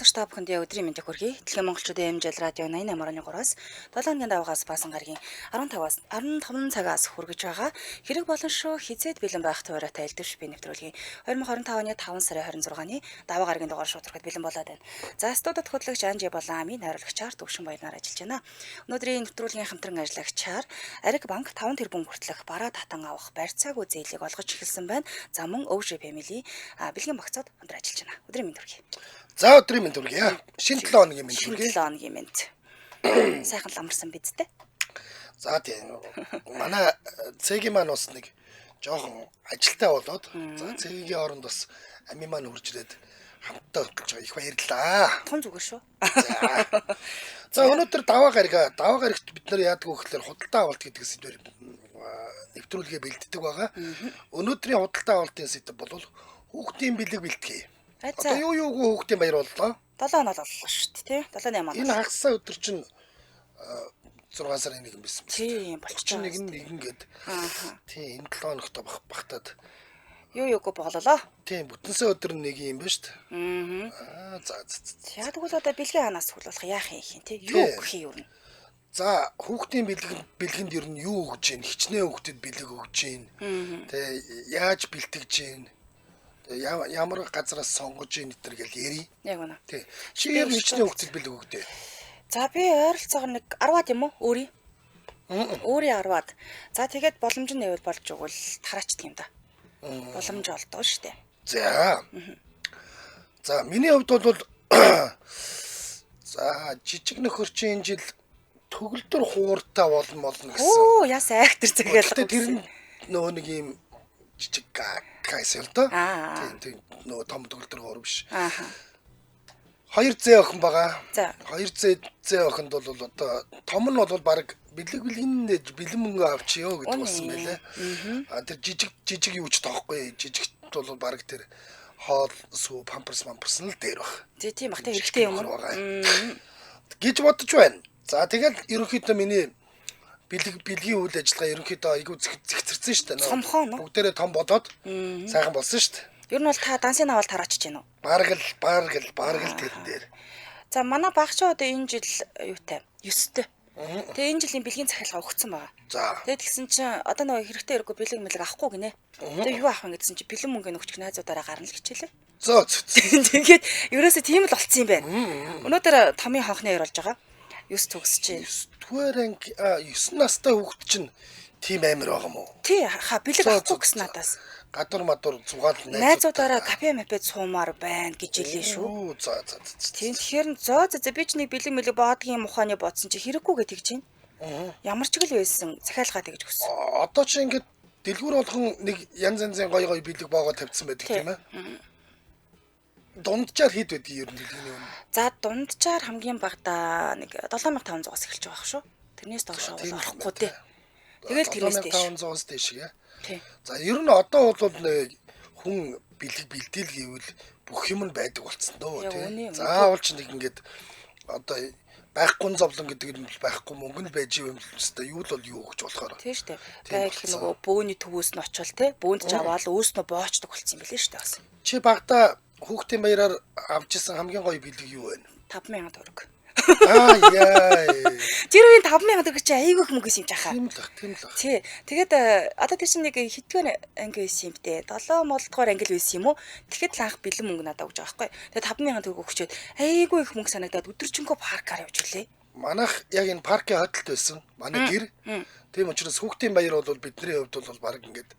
Сонсогч та бүхэндээ өдрийн мэндийг хүргэе. Дэлхийн монголчуудын амжил радио 88.3-аас 7 хоногийн даваагаас Баасан гарагийн 15-аас 15 цагаас хүргэж байгаа хэрэг болон шүү хизээд бэлэн байх туурайтай элдвш би нэвтрүүлгийн 2025 оны 5 сарын 26-ны даваа гарагийн дугаар шууд хүрэхэд бэлэн болоод байна. За студид хөтлөгч Анжи болон Ами найруулагчаар Төвшин Баярнаар ажиллаж байна. Өнөөдрийн нэвтрүүлгийн хамтран ажиллагчаар Ариг банк 5 тэрбум хүртэлх бараа татан авах барьцаагүй зээлийг олгож эхэлсэн байна. За мөн Өвшөө Family бэлгийн багцад хамтран ажиллаж байна. Өдрийн мэнд хүргэе. За өдрийн мэнд хүргэе. Шинэ 7 хоногийн мэнд Шинэ хүргэе. 7 хоногийн мэнд. Сайхан л амарсан биз дээ. За тийм. Манай цэгийн маань бас нэг жоохон ажилтай болоод за цэгийн оронд бас ами маань хурж ирээд хамтдаа хөтлөж байгаа. Их баярлалаа. Тун зүгээр шүү. За өнөөдөр даваа гариг даваа гаригт бид нар яадаг вэ гэхээр худалдаа авалт гэдэг сэдвээр нэвтрүүлгээ бэлддэг байгаа. Өнөөдрийн худалдаа авалтын сэдэв бол хүүхдийн бэлэг бэлтгэе. За Одоо юу юугүй хүүхдийн баяр боллоо. 7 хоног боллоо шүү дээ, тий? 7 8 Энэ хоног. хагас сайн өдөр чинь 6 сарын 1 байсан. Тийм болчихсон. 31 1 гээд Аа. тийм энэ 7 хоногт бах багтаад Юу юугүй боллоо. тийм бүтэнсэн өдөр нь нэг юм байна шүү дээ. Аа. Аа за за за. За тэгвэл одоо бэлгийн ханаас хүлүүлэх яах юм хин тий? Юу Тий. өгөх юм юу? За хүүхдийн бэлэг бэлгэнд ер нь юу өгж гин? Хичнээн хүүхдэд бэлэг өгж гин. Тэ яаж бэлтгэж гин? Тэ ямар газараас сонгож гин энэ төр гэл ярий. Яг үнэ. Тий. Чи ер нь хичнээн хүүхдэд бэлэг өгдөө. За би ойролцоогоор нэг 10-аад юм уу? Өөрийн. Өөрийн 10-аад. За тэгээд боломж нь нэвэл болж өгвөл тараачдаг юм да. Боломж олдоо шүү дээ. За. За миний хувьд бол за жижиг нөхөр чинь энэ жил төгөлдөр хууртай болно молно гэсэн. Оо яс айхтар зэгээл. Гэхдээ тэр нь нөгөө нэг юм жижиг кайс юм доо. Аа. Тийм тийм нөгөө том төгөлдөр хуур биш. Ааха. Хоёр зээ охин байгаа. За. Хоёр зээ зээ охинд бол одоо том нь бол баг бэлэг бэлгэн бэлэн мөнгө авчиё гэдэг Үнэ. болсон байлээ. А тэр жижиг жижиг юу ч тоохгүй. Жижигт бол баг тэр хоол сүү памперс памперс нь л дээр баг. Тий тийм бах тий хэрэгтэй юм уу? байгаа. Гэж бодож байна. За тэгэл ерөнхийдөө миний бэлэг бэлгийн үйл ажиллагаа ерөнхийдөө айгүй зэгцэрсэн шүү дээ. Цомхон уу? Бүгдээрээ том бодоод сайхан болсон шүү дээ. Ер нь бол та дансын авал тараачж гин үү? Бараг л бараг л бараг л тэрэн дээр. За манай багчаа одоо энэ жил юутай? 9-тэй. Тэгээ энэ жилийн бэлгийн захиалга өгсөн байгаа. За. Тэгээд тэгсэн чинь одоо нөгөө хэрэгтэй хэрэггүй бэлэг мэлэг авахгүй гинэ. Тэгээ юу авах юм гэдсэн чинь бэлэн мөнгө нөгчих найзуудаараа гарна л хичээлээ. Зөө зөө. Тэгээд ерөөсөө тийм л болцсон юм байна. Өнөөдөр томын хонхны хоёр болж байгаа. 9 төгсөж байна. 9 дугаар анги 9 настай хүүхэд чинь тийм амир байгаа юм уу? Тий ха бэлэг Зөө, авахгүй зөө, гэсэн зөө. надаас. Гадуур мадуур зугаал Найзуудаараа кафе мапед суумаар байна гэж хэлээ шүү. Оо за за за. за. Тийм тэгэхээр нь зөө зөө зөө, би ч нэг бэлэг мэлэг боодгийн ухааны бодсон чи хэрэггүй гэж тэгж байна. Ямар ч гэл байсан захиалгаа тэгж өгсөн. Одоо чи ингээд дэлгүүр болгон нэг янз янзын гой гой бэлэг боогоо тавьсан байдаг Тий. тийм ээ. Дунджаар хэд байдгийг ер нь бэлгэний үнэ. За дунджаар хамгийн багадаа нэг 7500-аас эхэлж байгаа шүү. Тэрнээс доош За, бол тийм орохгүй л дээ. Тэгэл тэрнээс дээш. 7500-аас дээш гээ. Тий. За ер нь одоо бол нэг хүн бэлэг бэлдээл гэвэл бүх юм нь байдаг болцсон дөө Яг үнэ тий. юм. Заавал ч нэг ингээд одоо байхгүй зовлон гэдэг юм бол байхгүй мөнгө нь байж юм л өстой юу л бол юу гэж болохоор. Тийм шүү дээ. Тийм Байг болцсон. нөгөө бөөний төвөөс нь очвол те бөөнд ч аваад өөс нь боочдог болцсон юм билээ шүү дээ бас. Чи багада хүүхдийн баяраар авч исэн хамгийн гоё бэлэг юу вэ? 5000 төгрөг. Аа яа. Тэр үеийн 5000 төгрөг чи айгүй их мөнгө юм жахаа. Тийм л ах, тийм л ах. Тий. Тэгээд одоо тэр чинь нэг хэддүгээр анги байсан юм бэ? 7 молдгоор анги л байсан юм уу? Тэгэхэд л анх бэлэн мөнгө надад өгч байгаа байхгүй. Тэгээд 5000 төгрөг өгчөөд айгүй их мөнгө санагдаад өдөржингөө паркаар явж үлээ. Манайх яг энэ паркийн хотолд байсан. Манай гэр. Тийм учраас хүүхдийн баяр бол бидний хувьд бол баг ингээд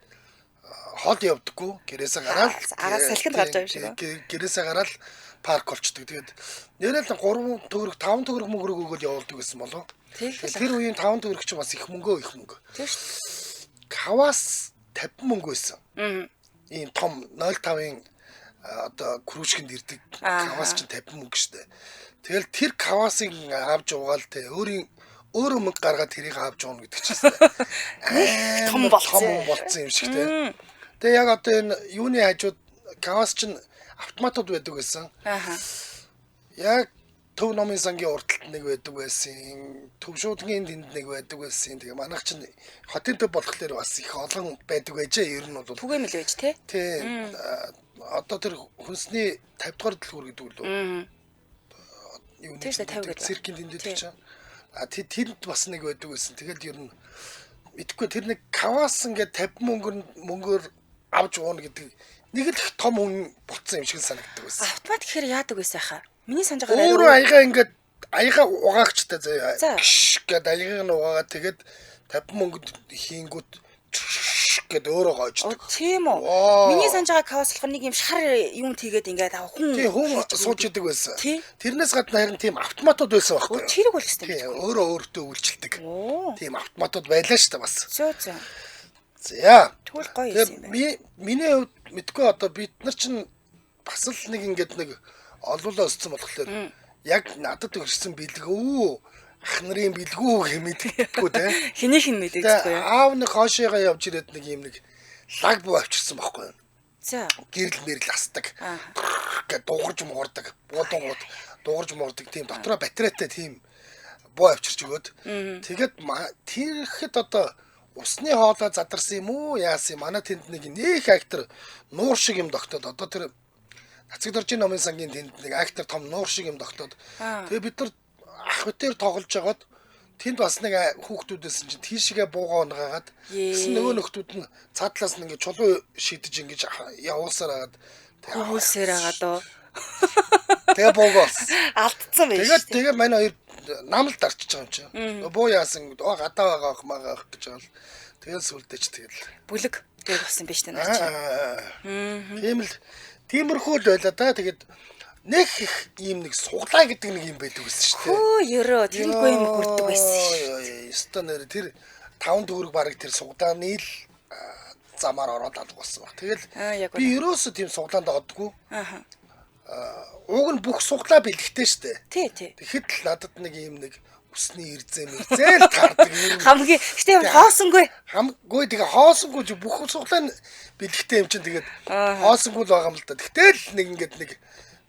хол явдаггүй. Гэрээсээ гараад Араас салхинд гарч байгаа юм шиг. Гэрээсээ гараад парк болчдөг. Тэгээд нэрэл 3 төгрөг 5 төгрөг мөнгөрөг өгöd явуулдаг гэсэн болов. Тийх л Тэр үеийн 5 төгрөг чинь бас их мөнгөө их мөнгө. Тийм шүү. Кавас 50 мөнгө байсан. дээ. Ийм том 0.5-ын одоо кружкинд ирдэг Ааха. кавас чинь 50 мөнгө штэ. Тэгэл тэр кавасыг авч угаал те өөрийн өөрөө мөнгө гаргаад тэрийг авч ууна гэдэг чинь Нэг том амар болцсон. том болцсон юм шиг те. Тэгээ яг одоо энэ юуны хажууд кавас чинь автоматууд байдаг байсан. Ааха. Яг Төв номын сангийн урталт нэг байдаг байсан. Төв шуудгийн тэнд нэг байдаг байсан. Тэгээ манайх чинь хотын төв болохоор бас их олон байдаг байжээ. Ер нь бол Түгээмэл байж те. тий одоо тэр хүнсний 50 дугаар дэлгүүр гэдэг үү? юу Тийм шүү дээ, 50 гэдэг. Циркийн тэнд байдаг чинь. А тэнд бас нэг байдаг байсан. Тэгэл ер нь мэдхгүй тэр нэг Кавас ингээд 50 мөнгөөр авч ууна гэдэг нэг л их том хүн болцсон юм шиг санагддаг байсан. Автомат гэхээр яадаг байсан хаа? Миний санаж байгаагаар Өөрөө аяга ингээд аяга угаагчтай заяа. За. Гэд аягийг нь угаагаа тэгээд 50 мөнгөд хийнгүүт гэд өөрөө Оо гоождог. тийм үү. Вау. Миний санаж байгаа кавас болохоор нэг юм шар юм тийгээд ингээд ав хүн Тийм хүн сууж идэг байсан. Тий. Тэрнээс гадна харин тийм автоматууд байсан байхгүй Өө юу? тэрэг бол өстэй. Тийм өөрөө өөртөө үйлчилдэг. Оо. Тийм автоматууд байлаа шүү дээ бас. Зөө зөө. За. Тэгвэл гоё юм Тэгээ байна. миний хувьд мэдгүй одоо бид нар чинь бас л нэг ингээд нэг олуулаа өссөн болохоор яг надад өгсөн бэлэг үү ах нарын бэлэг үү гэх мэдгүй те. Хэнийх нь мэдээдгүй Тэгээ юу? аав нэг хоошоогоо явж ирээд нэг юм нэг лаг буу авчирсан байхгүй юу? За. Гэрэл мэрэл асдаг. Аа. Гэ дуугарч муурдаг. Буудангууд дуугарч муурдаг тийм дотроо батарейтай тийм буу авчирч өгөөд. Тэгээд тэрхэд одоо усны хоолой задарсан юм уу яасан юм манай тэнд нэг нөх актер нуур шиг юм тогтоод одоо тэр Нацаг доржийн номын сангийн тэнд нэг актер том нуур шиг юм тогтоод Аа. тэгээ бид нар ах битэр тоглож байгаад тэнд бас нэг хүүхдүүдээс чинь тийшгээ буугаа унгаагаад Ее. тэгсэн нөгөө нөхдүүд нь цаатлаас нь ингээ чулуу шидэж ингэж явуулсаар хагаад Хөвөөсөр агаад оо. тэгээ буугаа олсон. Алдсан байж Тэгээд шүү. тэгээ манай хоёр нам л дарчиж байгаа юм чинь. Нөгөө буу яасан оо гадаа байгаа ах магаа ах гэж байгаа л тэгэл сүлдэж тэгэл. Бүлэг тэг болсон биш үү наа чи. Тийм л тиймэрхүү л байлаа да. Тэгээд нэг их ийм нэг суглаа гэдэг нэг юм байдаг байсан шүү дээ. Хөө ерөө тэрнгүй юм хүрдэг байсан шүү. Ёстой нэр тэр 5 төгрөг бараг тэр суглааны л замаар ороод алга болсон баг. Тэгэл Аа, яг би ерөөсөө тийм суглаанд оддгүй. Ааха. Уг нь бүх суглаа бэлэгтэй шүү дээ. Тий, тий. Тэгэхэд л надад нэг ийм нэг усны ирзээ мэрзээ л таардаг юм. Хамгийн гэтээ юм хоосонгүй. Хамгүй тэгээ хоосонгүй чи бүх суглаа нь бэлэгтэй юм чинь тэгээд Аа. хоосонгүй л байгаа юм л да. Тэгтэл нэг ингээд нэг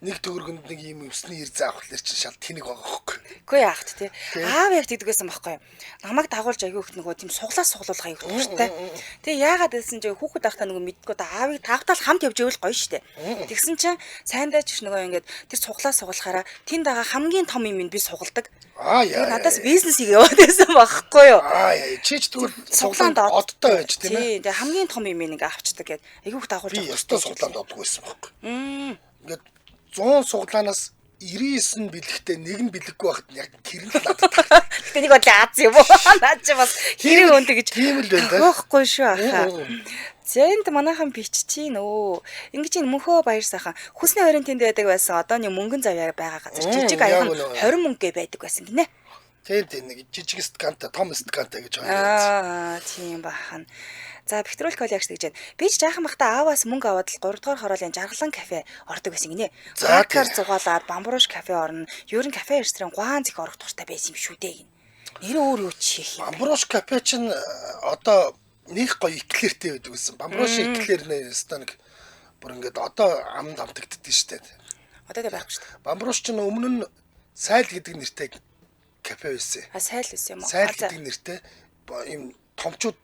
нэг төгрөгөнд нэг ийм усны ирзээ авах лэр чинь шал тэнэг байгаа хөөхгүй. Үгүй яах вэ те. Аав яг тэгдэг байсан байхгүй юу? Намайг дагуулж аягүй их нөгөө тийм суглаа суглуулах аягүй дуртай. Тэгээ яагаад гэсэн чинь хүүхэд байхдаа нөгөө мэддэггүй да аавыг тавтал хамт явж ивэл гоё штэ. Тэгсэн чинь сайндаа ч нөгөө ингээд тэр суглаа суглахаараа тэнд байгаа хамгийн том юм би сугалдаг. Аа яа. Тэр надаас бизнес хийгээ яваад байсан байхгүй юу? Аа яа. Чи ч тэгвэл Суглаанд суглаанд одтой байж тийм ээ. Тий, тэгээ хамгийн том юм ингээ авчдаг гэд аягүй их дагуулж Би авах ёстой дуртай суглаанд одгүй байсан байхгүй. Мм. Ингээд 100 суглаанаас 99 нь бэлэгтэй нэг нь бэлэггүй байхад нь яг тэр нь л надад таардаг. Гэтэ нэг бодлоо аз юм уу? Наад чи бас хэрэг өндөг гэж Тийм л байна да. Тохиохгүй шүү ахаа. Мм. Зэнд манайхан биччихээн өө. Ингэж ин мөнхөө баяр сайхан. Хүсний хорин тэнд байдаг байсан. Одоо нэг мөнгөн завьяа байгаа газар Мм, жижиг яг аяхан үнэ. 20 мөнгөтэй байдаг байсан гинэ. Тийм тийм нэг жижиг стакантай том стакантай гэж байна. Аа тийм бахан. За Петрол коллекш гэж байна. Би ч жаахан бахта ааваас мөнгө аваад л 3 дугаар хороолын жаргалан кафе ордог байсан гинэ. За, Паркаар тий. зугаалаад бамбурууш кафе орно. Ер нь кафе ресторан гуаан зэх орох дуртай байсан юм шүү дээ гин. Нэр өөр юу чих юм. Бамбурууш кафе чинь одоо нэг гоё эклертэй байдаг гэсэн. Бамбурууш эклер нэ өстой нэг бүр ингээд одоо амд амтагддаг шүү дээ. Одоо тэ байхгүй шүү дээ. Бамбурууш чинь өмнө нь сайл гэдэг нэртэй кафе байсан. А сайл байсан юм уу? Сайл А, за. гэдэг нэртэй ийм томчууд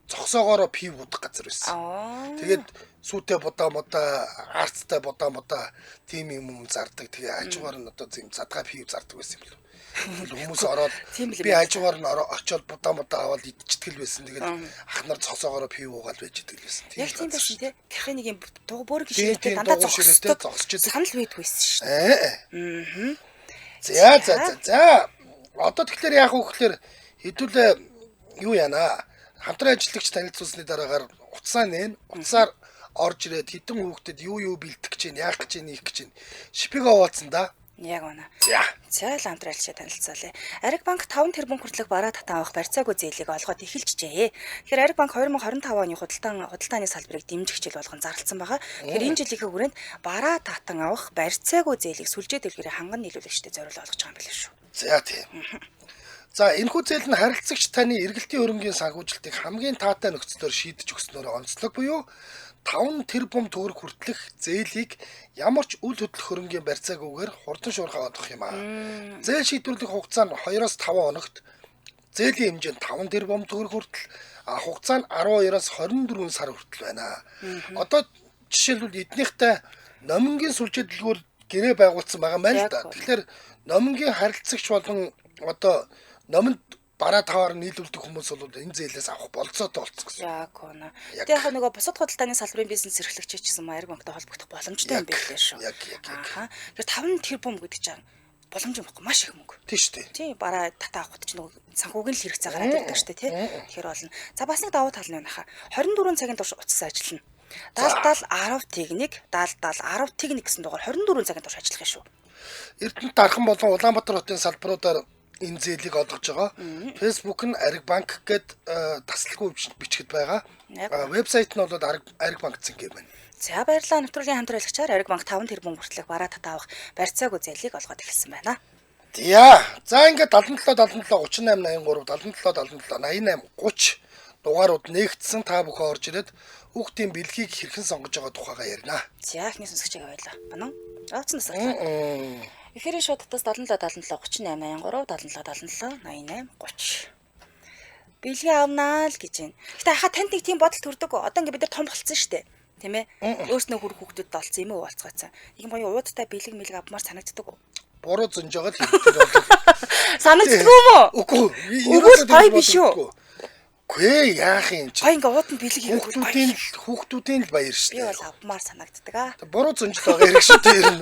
зогсоогоороо пив уудаг газар байсан. Аа. Тэгээд сүйтэй будаа мудаа, арцтай будаа мудаа тийм юм юм зардаг. Тэгээ хажуугаар нь одоо тийм задгаа пив зардаг байсан юм л. Тэгэл хүмүүс ороод Тийм л юм би байна. хажуугаар нь очоод будаа мудаа аваад идчихтгэл байсан. Тэгээд ах нар зогсоогоороо пив уугаал байж идэг л байсан. Яг тийм байсан тий. Кафе нэг юм дуг бөөрг Тийм, ширээтэй тийм, дандаа дугуй ширээтэй зогсдог. зогсож идэг. Санал байдаг байсан шүү дээ. Аа. За за за за. Одоо тэгэхээр яах вэ гэхээр хэдүүлээ юу яана? Хамтран ажиллагч танилцуулсны дараагаар утсаа нээн. Утсаар орж ирээд хэдэн хүүхдэд юу юу бэлтгэх гэж байна, яах гэж байна, ийх гэж байна. Шипиг овоолцсон да. Яг үнэ. За. За л хамтран ажиллагчаа танилцуулъя. Ариг банк 5 тэрбум хүртэлх бараа татан авах барьцаагүй зээлийг олгоод эхэлжээ. Тэгэхээр Ариг банк 2025 оны худалдааны салбарыг дэмжих жил болгон зарласан байгаа. Тэгэхээр энэ жилийнхээ хүрээнд бараа татан авах барьцаагүй зээлийг сүлжээ дэлгэрийн ханган нийлүүлэгчдэд зориулж олгож байгаа юм билээ шүү. За тийм. За энэхүү зээл нь харилцагч таны эргэлтийн хөрөнгийн санхүүжилтийг хамгийн таатай нөхцлөөр шийдэж өгснөөр онцлог буюу 5 тэрбум төгрөг хүртэлх зээлийг ямар ч үл хөдлөх хөрөнгийн барьцаагүйгээр хурдан шуурхай олгох юм аа. Зээл шийдвэрлэх хугацаа нь 2-оос 5 хоногт, зээлийн хэмжээ нь 5 тэрбум төгрөг хүртэл, хугацаа нь 12-оос 24 сар хүртэл байна. Одоо жишээлбэл эднийхтэй номингийн сүлжээ дэлгүүр гэрээ байгуулсан байгаа мэн л да. Яг Тэгэхээр Номингийн харилцагч болон одоо номинд бараа таваар нийлүүлдэг хүмүүс бол энэ зээлээс авах болцоотой болцсон гэсэн. Яг үнэ. Гэтэ яг нөгөө бусад худалдааны салбарын бизнес эрхлэгч ч гэсэн Ариг банктай холбогдох боломжтой юм билээ шүү. Яг яг яг. Аха. Тэгэхээр 5 тэрбум гэдэг чинь боломж юм баггүй маш их мөнгө. Тийм шүү дээ. Тийм бараа татаа авахд ч нөгөө санхүүгийн л хэрэгцээ гараад ирдэг шүү дээ тий. Тэгэхээр болно. За бас нэг давуу тал нь байна хаа. 24 цагийн турш утас ажиллана. 70 70 10 тэг 1 70 70 10 тэг 1 гэсэн дугаар 24 цагийн турш ажиллах юм шүү. Эрдэнэт Дархан болон Улаанбаатар хотын салбаруудаар энэ зээлийг олгож байгаа. Facebook нь Ариг банк гээд таслалгүй бичгэд байгаа. Вебсайт нь бол Ариг банк зингээ байна. За баярлалаа. Нэвтрүүлгийн хамтран ажиллагчаар Ариг банк 5 тэрбум хүртэлх бараа татаа авах барьцаагүй зээлийг олгоод эхэлсэн байна. За. За ингээд 77 77 38 83 77 77 88 30 дугаарууд нээгдсэн, та бүхэн орж ирээд хүүхдийн бэлгийг хэрхэн сонгож байгаа тухайгаа ярина. За эхний сонсогчийг авъя. Банан. Ууцсан тасгалаа. Эфирийн шууд татаас 77 77 38 83 77 77 88 30. Бэлгээ авнаа л гэж байна. Гэтэ хаа танд нэг тийм бодол төрдөг. Одоо ингээд бид нар том болцсон шүү дээ. Тийм ээ. Өөрснөө хүрх хүүхдүүд олцсон юм уу болцгооцсон. Нэг юм гоё уудтай бэлэг мэлэг авмаар санагддаг уу? Буруу зөнж байгаа л хэрэгтэй бол. Санагддаг юм уу? Үгүй. Ерөөсөө гоё биш үү? Үгүй яах юм чи. Гоё ингээ ууданд бэлэг хийх хүүхдүүдийн л баяр шүү дээ. Би бол авмаар санагддаг аа. Буруу зөнжил байгаа хэрэг шүү дээ ер нь.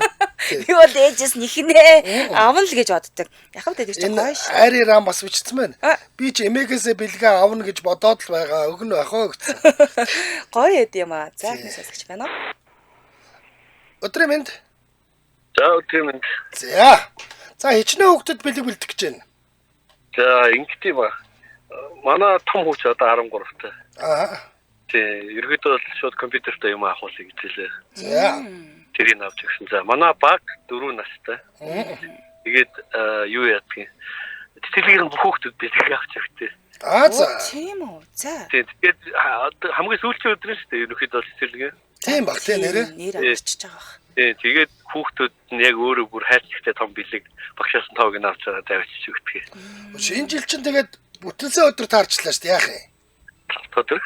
Би бол ээжээс нэхнэ авна л гэж боддог. Яг л тэр чинь гоё шүү. Айри рам бас бичсэн байна. Би ч эмээгээсээ бэлгээ авна гэж бодоод л байгаа. Өгнө байх оо гэсэн. Гоё эд юм аа. За эхний сонсогч байна уу? Өдрийн мэнд. За өдрийн мэнд. За. За хичнээн хүүхдэд бэлэг бэлдэх гэж байна. За ингэт юм аа. Манай том хүүч одоо 13-тай. Аа. Тий, ерөөдөө бол шууд компьютертэй юм авахулъя гэж хэлээ. За. Тэрийг авч өгсөн. За, манай баг 4 настай. Тэгээд юу яадаг юм? Цэцэрлэгээр нь бүх хүүхдүүд бэлэг авч өгтөө. Аа за. Тийм үү. За. Тий, тэгээд хамгийн сүүлийн өдөр нь шүү дээ. Ерөнхийдөө бол цэцэрлэгээ. Тийм баг тий нэрээ. Нэр авчиж байгаа бах. Тий, тэгээд хүүхдүүд нь яг өөрөө бүр хайрцагтай том бэлэг багшаас нь тоог нь авч байгаа тавьчих өгдөг. Энэ жил чинь тэгээд бүтэнсэн өдөр таарчлаа шүү дээ. Яах юм? 5 өдөр.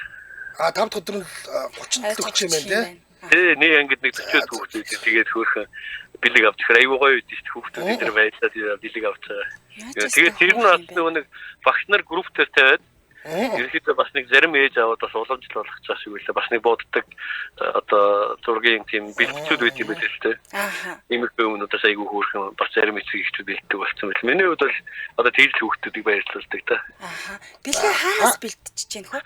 А 5 дахь өдөр нь 37 өгч юм байна тий. Тий, нэг ангид нэг 40 хүүхдүүд тэгээд хөөрхөн бэлэг авч ихээр айгүй гоё үйдэж шүү дээ. Хүүхдүүд эдгээр баярлаад бэлэг авч байгаа. Тэгээд тэр нь бас нөгөө нэг багш нар групп дээр тавиад ерөнхийдөө бас нэг зарим ээж аваад бас уламжлал болгох цааш шиг үлээ. Бас нэг боддог одоо зургийн тийм бэлтцүүд байт юм байл л дээ. Аа. Иймэрхүү юмнуудаас айгүй хөөрхөн бас зарим эцэг эхчүүд бэлтдэг болсон байл. Миний хувьд бол одоо тийж л хүүхдүүдийг баярлуулдаг та. Аа. Бэлгээ хаанаас бэлтжиж гэнэ хөө?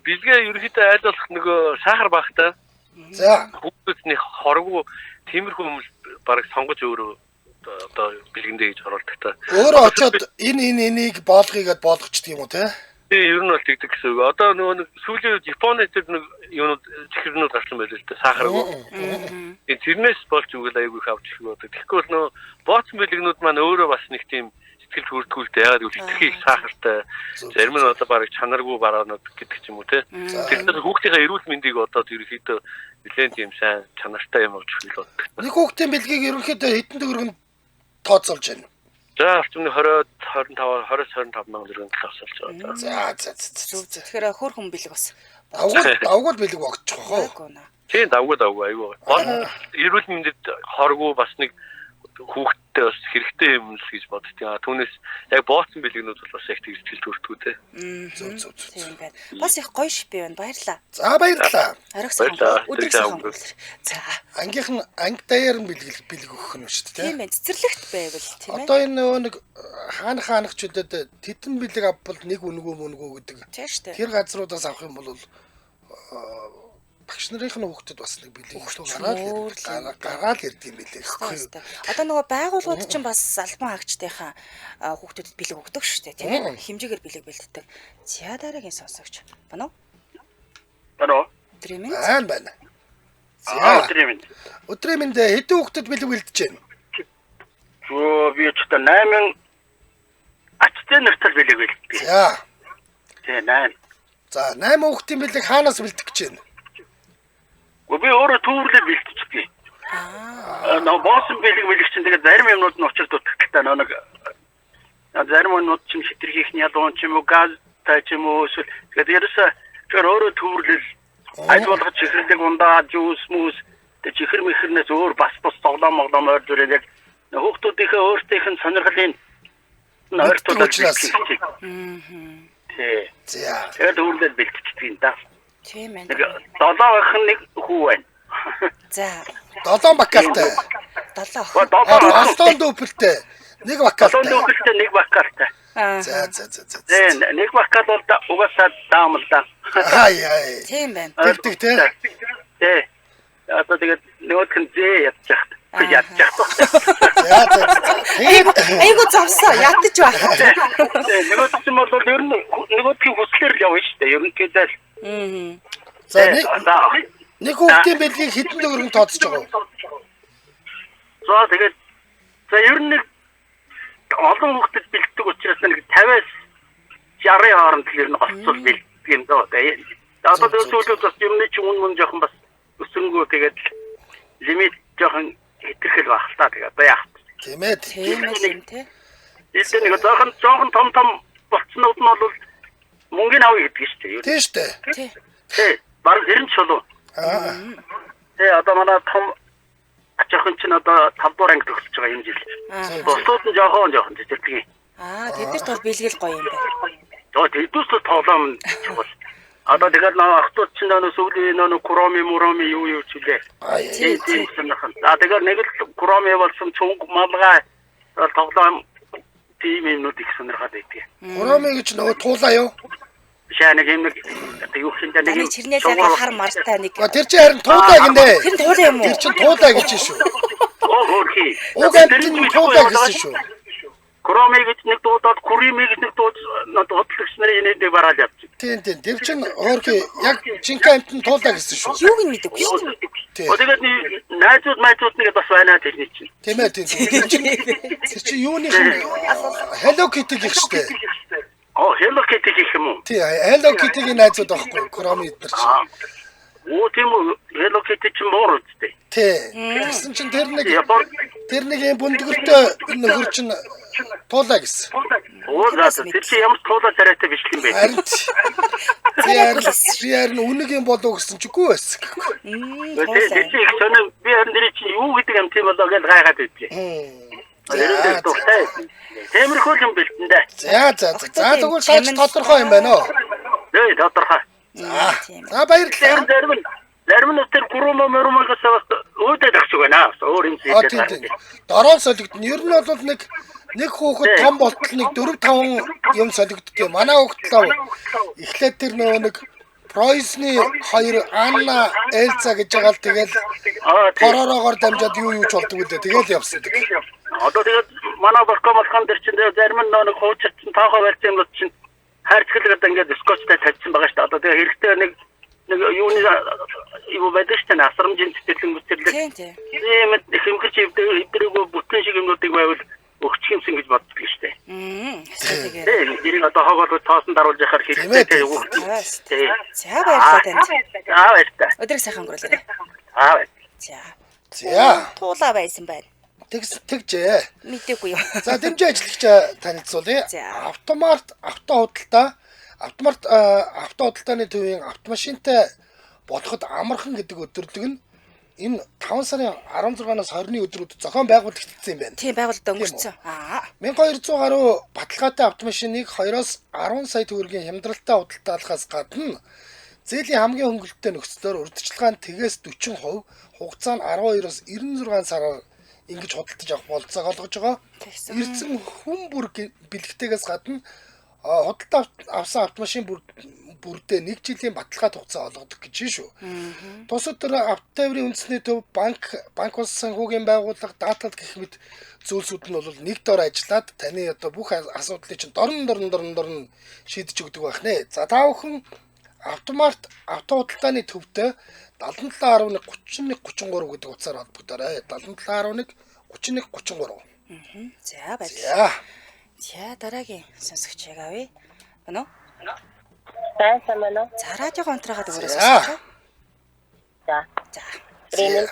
Бэлгээ ерөнхийдөө айл болох нөгөө сахар багтай. За. Хүүхдүүдний хоргоо тиймэрхүү юм бараг сонгож өөрөө одоо бэлгэндээ гэж оруулдаг та. Өөрөө очиод энэ энэ энийг боолгоё гэд боолгочдөг юм уу те? Тийм, ер нь бол тэгдэг гэсэн үг. Одоо нөгөө нэг сүүлийн үед Японы тэр нэг юунууд чихэрнүүд гарсан байлээ л дээ. Сахаргүй. Тийм, тэрнээс болж үгэл айгүй их авч ирэх бодог. Тэгэхгүй бол нөгөө бооцсон бэлгнүүд маань өөрөө бас нэг тийм сэтгэл хүрдгүүлтэй. Яагаад гэвэл хэтэрхий их сахартай. Зарим нь одоо бараг чанаргүй бараанууд гэдэг ч юм уу те. Тэгэхээр хүүхдийнхээ эрүүл мэндийг бодоод ерөнхийдөө нэлээд тийм сайн чанартай юм авч ирэх боддог. Нэг хүүхдийн бэлгийг ерөнхийдөө хэдэн төгрөгөнд тооцоолж байна? За, орчимны 20 25 20-25 мянган төгрөг тооцоолж байгаа. За, за, за. Тэгэхээр хөөрхөн бэлэг бас. Давгуул бэлэг богдчих واخ. Тийм, давгуул айгүй. Гол нь эрүүл мэндэд хоргүй бас нэг хүүхдтэй бас хэрэгтэй юм л гэж боддог. Түүнээс яг бооцсон бэлгнүүд бол бас яг тэг сэтгэл төртгүү те. Зөв зөв зөв. Тийм байна. Бас их гоё шипи байна. Баярлалаа. За баярлалаа. Оройг сайхан. Өдрийг сайхан өнгөрүүлэр. За. Ангийнх нь анги даяар нь бэлэг өгөх нь шүү дээ. Тийм ээ. Цэцэрлэгт байвал тийм ээ. Одоо энэ нөгөө нэг хаана хаанах ч үлдээд тэдэн бэлэг авбал нэг үнэгүй мөнгүй гэдэг. Тийм шүү дээ. Тэр газруудаас авах юм бол багш нарын хүүхдэд бас нэг бэлэг илүү гараад ирд юм билээ. Одоо нөгөө байгууллагууд чинь бас албан хаагчдынхаа хүүхдүүдэд бэлэг өгдөг шүү дээ, тийм ээ. Хэмжээгээр бэлэг бэлддэг. За дараагийн сонсогч. Байна уу? Байна уу? Өдрийн мэнд. Сайн байна. За өдрийн мэнд. Өдрийн мэнд хэдэн хүүхдэд бэлэг бэлдэж байна? Өө би ч одоо 8 ачтай нэртэл бэлэг бэлддэг. За. Тий 8. За 8 хүүхдийн бэлэг хаанаас бэлдэх гэж байна? Би өөрөө түүвэрлээ бэлтчихдэг. Аа. Нөө боосон бэлэг чинь тэгээд зарим юмнууд нь учир дутагдaltaй нөө нэг зарим юмнууд чинь хитрхийх нь ялгуун ч юм уу газтай ч юм уу эсвэл тэгээд ерөөсөө тэгэхээр өөрөө түүвэрлэл аль болгож чихэрлэг ундаа жуус мүс тэгээд чихэр мэхэрнээс өөр бас бус тоглоом моглоом ойр зүрээ яг Хүүхдүүдийнхээ өөрсдийнх нь сонирхлын ойртуулж учраас. Тий. За. Тэгээд төвөрлөл бэлтчихдэг юм да. Тийм ээ. Нэг 7 охин нэг хүү байна. За. 7 бакалтай. 7 Ба охин. 7 7 дүүпэлтэй. Нэг 7 бакалтай. дүүхэлтэй нэг бакалтай. Аа. За за за за. Тий, нэг бакал бол угаасаа даам л да. Хай хай. Тийм байна. Тэгдэг те. Тий. Одоо тэгээд нөгөөх нь зээ ядчих. Ядчих. За за за. Тэгээд Айгу зовсоо ятж байх. Тий, нөгөөх чинь бол ер нь нөгөөдхийн хүслээр л явна шүү дээ. Ерөнхийдөө л. Аа. за нэг За. нэг хүүхдийн бэлгийг хэдэн төгрөгөнд тооцож байгаа вэ? За тэгээд за ер нь нэг олон хүүхдэд бэлддэг учраас нэг 50-аас 60-ын хооронд л ер нь голцол бэлддэг юм даа. Тэгээд одоо Зөв, зөв, сүүлүүд бас юмны чинь үн мөн жоохон бас өсөнгөө тэгээд лимит жоохон хэтэрхэл байх л та. Тэгээд одоо яах вэ? Тийм ээ. Тийм л юм те. Илдээ нэг жоохон том том болцснууд нь бол мөнгөний авъя гэдэг нь шүү дээ. Тийм шүү дээ. Тий. Тий, бараг тэр нь чулуу. Аа. Тий, одоо манай том ач охин чинь одоо 5 дугаар анги төгсөж байгаа юм жил. Аа. Бусдууд нь жоохон жоохон жижигдэг. Аа, тэднэрт бол бэлгэл гоё юм байна. Жоо тэдүүс л тоглоом чухал. Одоо тэгээд нөө охтууд чинь нөө сүүлийн нөө кроми муроми юу юу ч үлээ. Ай. Тий, Тийм сонирхон. За тэгээд нэг л кроми болсон цүнг малгай тоглоом тийм юмнууд их сонирхоод байдаг. Кроми гэж нөгөө туулаа юу? Шаа нэг юм нэг одоо юу гэх юм дэ нэг Таны юм чирнэл яг хар мартай нэг. А тэр чинь харин туулаа гинэ. Тэр нь туулаа юм уу? Тэр чинь туулаа гэж шүү. Оо хөөрхий. Уг амт нь туулаа гэсэн шүү. Кроми гэж нэг дуудаад курими гэж нэг дууд дуудлагч нарын инээдэг бараал явчих. Тийм тийм. Тэр чинь хөөрхий яг жинхэнэ амт нь туулаа гэсэн шүү. Юуг нь мэдээгүй шүү дээ. Тий. Оо тэгээд найзууд майзууд нэг бас байна тэрний чинь. Тийм ээ тийм. Тэр чинь тэр чинь юуных нь Hello Kitty гэх штэ. Оо Hello Kitty гэх юм уу? Тий, Hello Kitty-гийн найзууд байхгүй Кроми эднэр чинь. Оо тийм үү Hello Kitty чинь муур үстэй. Тий. Тэгсэн чинь тэр нэг Япон тэр нэг юм бүндгэртэй нөхөр чинь туулаа гэсэн. Оо за тэр чинь ямар туулаа царайтай биш юм бэ? Харин би харин үнэг юм болов гэсэн чи үгүй байсан. Тэр чинь их сонир би харин тэр чинь юу гэдэг юм тийм болоо гэж гайхаад байдгийг. Тэр нь дуртай. Тиймэрхүү юм бэлтэн дээ. За за за. За тэгвэл цааш тодорхой юм байна уу? Тий тодорхой. За. Тийм. За баярлалаа. Тэр зарим нь тэр курумо мөрмөгөөс бас өөдөөд авчих байна. Өөр юм А тийм зүйтэй. тийм. Дороо солигдно. Ер нь бол нэг нэг хүүхэд том болтол нэг 4 5 юм солигддог. Манай хүүхэд лав эхлээд тэр нөгөө нэг Пройсны хоёр Анна Элза гэж байгаа л тэгэл Аа тийм. тороорогоор дамжаад юу юу ч болдог үлээ. Тэгэл явсан. Одоо тэгээд манай балкон балкон дээр чинь тэгээд зарим нь нэг хуучир чинь тоохоо барьсан юмнууд чинь хайрцаглаад ингээд скотчтай тавьсан байгаа шүү дээ. Одоо тэгээд хэрэгтэй нэг нэг юуны юу байдаг шүү дээ. Асрамжийн цэцэрлэг мэтэрлэг. Тийм тийм. Тийм хэмхэрч эвдрээгүй бүтэн шиг юмнуудыг байвал өгчих юмсан гэж боддог шүү дээ. Эсвэл тэгээд. Тийм тэрийг одоо хог бол тоосон даруулж яхаар хэрэгтэй Тийм ээ. тийм. За баярлалаа танд. Аа баярлалаа. Өдрийг сайхан өнгөрүүлээрэй. Аа баярлалаа. За. За. Туулаа байсан байна. Тэгс тэгжээ. Мэдээгүй юм. За дэмжин ажиллагчаа танилцуулъя. За. Автомарт авто худалдаа Автомарт авто худалдааны төвийн автомашинтай болоход амархан гэдэг өдөрлөг нь энэ 5 сарын 16-наас 20-ны өдрүүд зохион байгуулагдсан юм байна. Тийм байгууллагад өнгөрцөн. Аа. 1200 гаруй баталгаатай автомашиныг 2-оос 10 сая төгрөгийн хямдралтай худалдаалахаас гадна зээлийн хамгийн хөнгөлөлттэй нөхцлөөр урьдчилгаа нь тэгээс 40%, хугацаа нь 12-оос 96 сараар ингэж худалдаж авах бололцоог олгож байгаа. Тэгсэн. Ирсэн хүн бүр бэлэгтэйгээс гадна худалдаа авсан автомашин бүрдээ 1 жилийн баталгаа хугацаа олгодог гэж шүү. Тус өдөр автотээврийн үндэсний төв, банк, банк улс санхүүгийн байгууллага, даатгал гэх мэт зүйлсүүд нь бол нэг дор ажиллаад таны одоо бүх асуудлыг чинь дорн дорн дорн дорн шийдэж өгдөг байх нэ. За та бүхэн Автомарт авто худалдааны төвтэй 77.1 31 33 гэдэг утсаар холбогдоорой. 77.1 31 33. За баярлалаа. За. За дараагийн сонсогчийг авъя. Байна уу? За сайн байна уу? За радиогоо унтраагаад өгөөрэй За. сонсогч. За. За. Дремэн.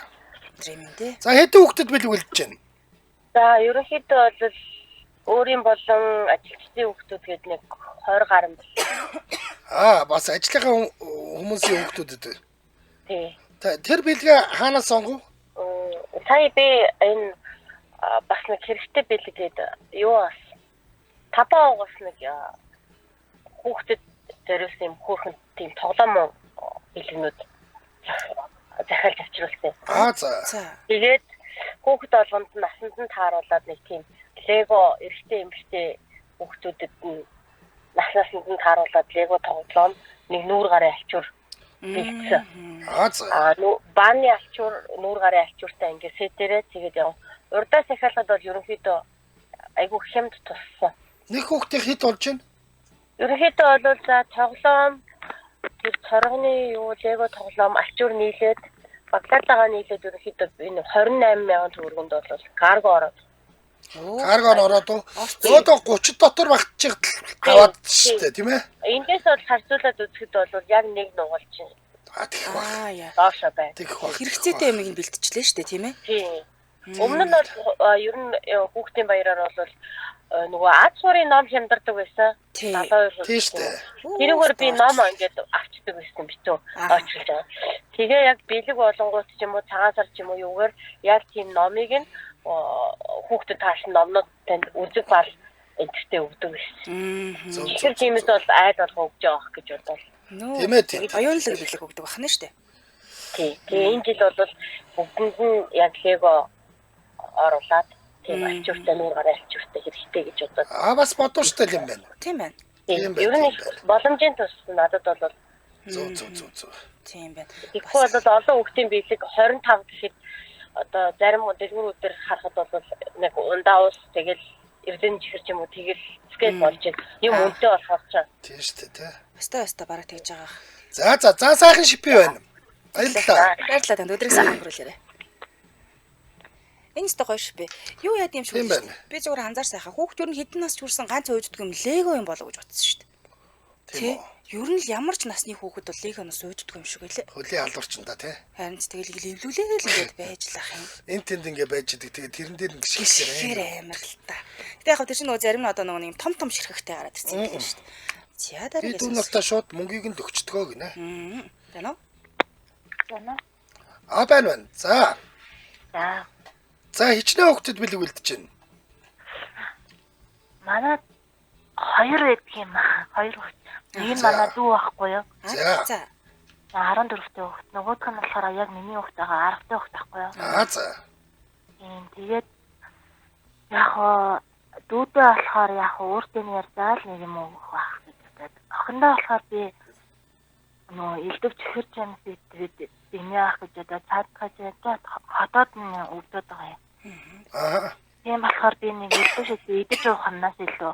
Дремэн дээ. За хэдэн хүүхдэд бэлэг үлдэж байна? За ерөнхийдөө бол өөрийн болон ажилчдын хүүхдүүд гээд нэг 20 гаруй. Аа бас ажлынхаа хүмүүсийн хүүхдүүдэд. Тий. Тэр бэлгээ хаанаас сонгов? Сая би энэ Бас нэг хэрэгтэй бэлэг гээд юу бас табаа угаас нэг хүүхдэд зориулсан юм хөөрхөн тийм тоглоом бэлгнүүд захиалж авчруулсан. Аа за. Тэгээд хүүхэд болгонд нь насанд нь тааруулаад нэг тийм лего эрэгтэй эмэгтэй хүүхдүүдэд нь наснаас нь тааруулаад лего тоглоом нэг нүүр гарын альчуур бэлдсэн. Аа за. Аа бааны альчуур нүүр гарын альчууртай ингээд сетэрээ тэгээд яв. Урдаас ахиалахад бол ерөнхийдөө айгүй хямд туссан. Нэг хүүхдийн хэд болж байна? Ерөнхийдөө бол за тоглоом тэр цоргоны юу лего тоглоом альчуур нийлээд баглаатайгаа нийлээд ерөнхийдөө энэ 28 мянган төгрөгөнд бол карго ороод. Карго ороод уу? Өөдөө 30 дотор багтчих аваад штэ тийм ээ? Эндээс бол харьцуулаад үзэхэд бол яг нэг нугалж байна. А тэгэх баг. Аа яа. Доошо байна. Тэгэх баг. Хэрэгцээтэй юмыг нь бэлтжлээ штэ тийм ээ? Тийм. Өмнө нь бол ер нь хүүхдийн баяраар бол нөгөө ад суурийн ном хямдардаг байсан. 72%. Тийм штэ. Тэрүүгээр би ном ингээд авчдаг байсан битүү. Очилж байгаа. Тэгээ яг бэлэг болонгууд ч юм уу цагаан сар ч юм уу юугаар яг тийм номыг нь хүүхдэд таасан номнууд танд үзэг бал энтертэй өгдөг байсан. Тэгэхээр тиймээс бол айл болго өгж байгаа гэж бодлоо. Тийм ээ тийм. Оюунлаг бэлэг өгдөг бахна штэ. Тийм. Тэгээ энэ жил бол бүгдэнд нь яг лего оруулаад тийм альчууртай нүүр гараа альчууртай хэрэгтэй гэж бодоод. Аа бас бодууштай юм байна. Тийм байна. Тийм. Ер нь боломжийн тус надад бол зөв зөв зөв зөв. Тийм байна. Тэгэхгүй бол олон хүүхдийн бэлэг 25 гэхэд одоо зарим дэлгүүрүүд дээр харахад бол нэг ундаа ус тэгэл эрдэнэ чихэр ч юм уу тэгэл скет болж юм үнэтэй болохоор ч. Тийм шүү дээ тий. Өстой бараг тэгж байгаа. За за за сайхан шипи байна. Баярлалаа. Баярлалаа танд өдрийг сайхан өнгөрүүлээрэй. Энэ өстой гоё шипи. Юу яад юм шиг вэ? Би зүгээр анзаар сайхан. Хүүхд ер нь хэдэн нас хүрсэн ганц уйддаг юм лего юм болов гэж бодсон шүү дээ. Тийм үү? Ер нь л ямар ч насны хүүхэд бол легоноос уйддаг юм шиг байлээ. Хөлийн алуурчин да тий. Харин ч тэгэл левлүүлээгээл ингээд байж лах юм. Энд тэнд ингээд байж идэг. Тэгээ тэрэн дээр ингээд шигшээр амар л та. Гэтэ яг тэр чинь нөгөө зарим нь одоо нөгөө юм том том ширхэгтэй гараад ирсэн юм байна шүү дээ. За дараагийн. Би дүүнартаа шууд мөнгийг нь өгчдгөө гинэ. Байна уу? Байна. А байна байна. За. За. За хичнээн хүүхдэд бэлэг бэлдэж байна? Манай хоёр байдаг юм. Хоёр хүүхд. Нэг нь манай дүү байхгүй юу? За. 14-тэй хүүхд. Нөгөөх нь болохоор яг миний хүүхд байгаа 10-тай хүүхд байхгүй юу? Аа за. Тийм. Тэгээд яг дүүдээ болохоор яг өөртөө нь ярьзаал нэг юм өгөх байх гэж бодоод. Охиндоо болохоор би нөгөө элдв чихэр жимс идээд дэмий авах гэж одоо цаадхаж ядаад хотод нь өвдөд байгаа юм. Аа. Тийм болохоор би нэг элдв шид идэж уух юмнаас илүү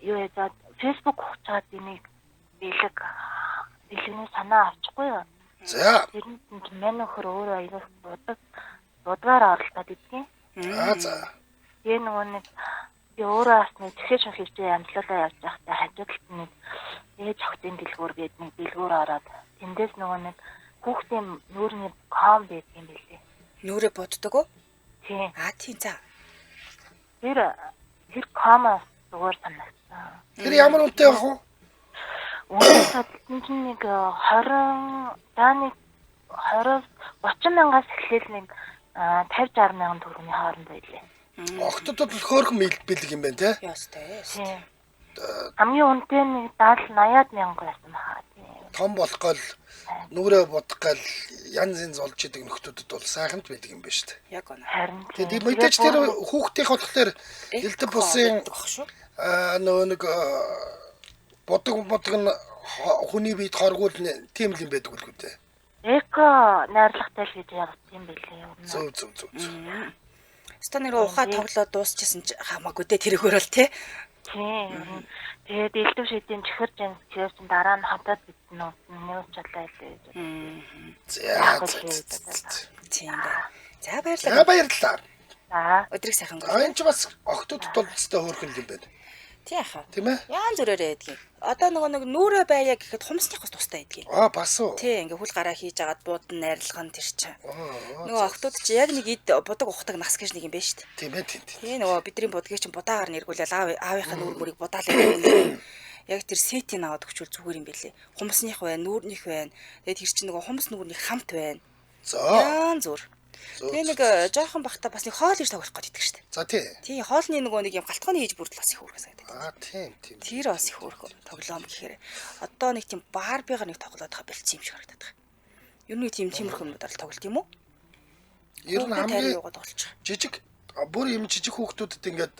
юу яжаад Facebook хуцаад энийг бэлэг бэлгэний санаа авчихгүй юу? За. Тэр нь мань нөхөр өөрөө аягүй будаг будгаар оролдоод идэгин. Аа за. Тэгээ нөгөө нэг би өөрөө бас нэг чихэр шүн хийжээ амжилтаа явж байхдаа хажуудалд нэг ээж охтын дэлгүүр гээд нэг дэлгүүр ороод тэндээс нөгөө нэг хүүхдийн нүүрний ком байдаг юм билээ. Нүрээ боддог уу? Тийм. Аа тийм за. Тэр комоос зүгээр санагдсан. Тэр ямар үнэтэй байх вэ? Үнэ садалт чинь нэг 20 за нэг 20 30 мянгаас эхлээл нэг 50 60 мянган төгрөгийн хооронд байлээ. Октодод л хөөрхөн бэлэг юм байна те? Ястай. Тийм. Хамгийн үнэтэй нэг 70 80 мянга байсан баха. Том болох гол нүрээ бодох гал янз янз болж идэг нөхдүүдэд бол сайхан л байдаг юм байна шүү дээ. Яг үнэ. Харин тийм мэдээж тэр хүүхдийнх болохоор элдв бусын нөгөө нэг будаг нь хүний биед хоргуул тийм л юм байдаг үгүй дээ. Эко найрлагатай л гэж явсан юм билээ. Зөв зөв зөв. Ста нэр ухаа тоглоод дуусчихсан ч хамаагүй дээ тэрүүгээр бол тий. Тийм. Тэгээд элдв шидийн чихэр жинс чирсэн дараа нь хотод бидэн үү уучлаа илээ гэж. За. Тийм байна. За баярлалаа. За баярлалаа. За. Өдрийг сайхан өнгөрөө. Энэ ч бас октодод бол өстой хөөрхөн юм байна. Тий яхаа. Тийм ээ. Яан зүрээрээ байдгийг. Одоо нөгөө нэг нүрээ байя гэхэд хумсных бас тустай байдгийг. Аа бас уу. Тий ингээ хүл гараа хийж агаад буудан найрлаган тэр чинь. Нөгөө октод чи яг нэг эд будаг ухдаг нас гэж нэг юм байна шүү дээ. Тийм ээ тийм. Тий нөгөө бидний будгийг чинь будаагаар нэргүүлээл аавынхаа нүүр мөрийг будаалаа гэдэг. Яг тэр сетийг аваад өгчүүл зүгээр юм бэлээ. Хумсных байна, нүүрнийх байна. Тэгээд тэр чинь нөгөө хумс нүүрнийх хамт байна. За. Яан зүр. Тэгээ нэг жоохон бахта бас нэг хоол хийж тоглох гээд идэх штэ. За тий. Тий, хоолны нөгөө нэг юм галтгооны хийж бүрдэл бас их хөөрхөн санагдаад. Аа тийм тийм. Тэр бас их хөөрхөн тоглоом гэхээр одоо нэг тийм Барбигаар нэг тоглоод байгаа болцсон юм шиг харагдаад байгаа. Ер нь тийм тиймэрхүү юмнуудаар л тоглолт юм уу? Ер нь хамгийн жижиг бүр юм жижиг хүүхдүүдэд ингээд